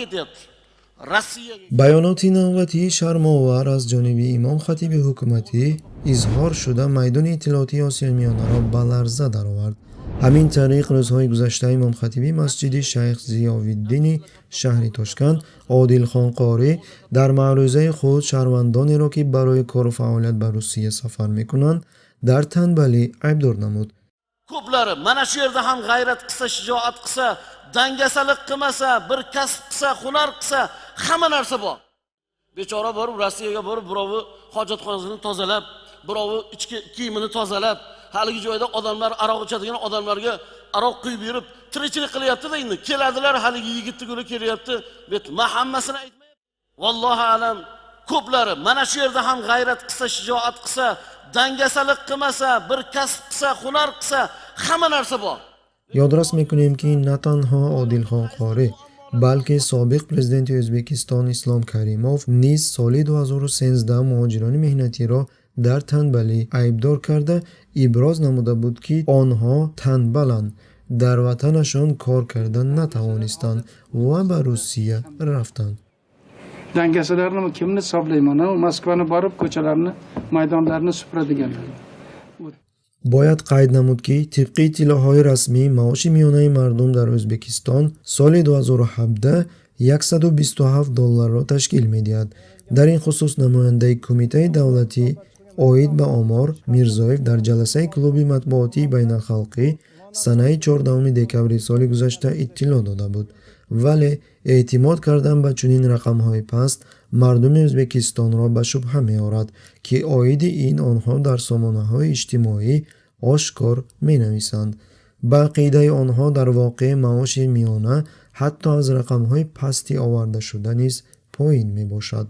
Ketyapti, Rossiyaga. Баёноти навбатии шармовар аз ҷониби имом-хатиби ҳукуматӣ изҳор шуда майдони иттилоотии Осиёи Миёнаро ба ларза даровард. Ҳамин тариқ, рӯзҳои гузашта имомхатиби масҷиди Шайх Зиёвиддини шаҳри Тошканд Одилхон Қорӣ дар маърӯзаи худ шаҳрвандонеро, ки барои кору фаъолият ба Русия сафар мекунанд, дар танбалӣ айбдор намуд. Ko'plari mana shu yerda ham g'ayrat qilsa, shijoat qilsa, dangasalik qilmasa, bir kasb qilsa, hunar qilsa, hamma narsa bor. Bechora borib, Rossiyaga borib, birovi hojatxonasini tozalab, birovi ichki kiyimini tozalab, haligi joyda odamlar aroq ichadigan odamlarga aroq quyib berib tirikchilik qilyapti-da. Endi keladilar, haligi yigitni guli kelyapti bu yerda. Man hammasini aytmayapman, vallohu alam. Ko'plari mana shu yerda ham g'ayrat qilsa, shijoat qilsa, dangasalik qilmasa, bir kasb qilsa, hunar qilsa, hamma narsa bor. Ёдрас мекунем, ки на танҳо Одилхон Қорӣ, балки собиқ президенти Ӯзбекистон Ислом Каримов низ соли 2013 муҳоҷирони меҳнатиро дар танбалӣ айбдор карда, иброз намуда буд, ки онҳо танбаланд, дар ватанашон кор карда натавонистанд ва ба Русия рафтанд. Dangasalarni kimni hisoblayman, u Moskvani borib ko'chalarni, maydonlarni supuradiganlar. Бояд қайд намуд, ки тибқи иттилоъҳои расмӣ, маоши миёнаи мардум дар Ӯзбекистон соли 2017 127 долларро ташкил медиҳад. Дар ин хусус намояндаи Кумитаи давлатӣ оид ба омор Мирзоев дар ҷаласаи клуби матбуотии байналхалқӣ санаи 14 декабри соли гузашта иттилоъ дода буд. Вале эътимод кардан ба чунин рақамҳои паст мардуми Ӯзбекистонро ба шубҳа меорад, ки оиди ин онҳо дар сомонаҳои иҷтимоӣ ошкор менависанд. Ба ақидаи онҳо, дар воқеъ маоши миёна ҳатто аз рақамҳои пасти овардашуда низ поин мебошад.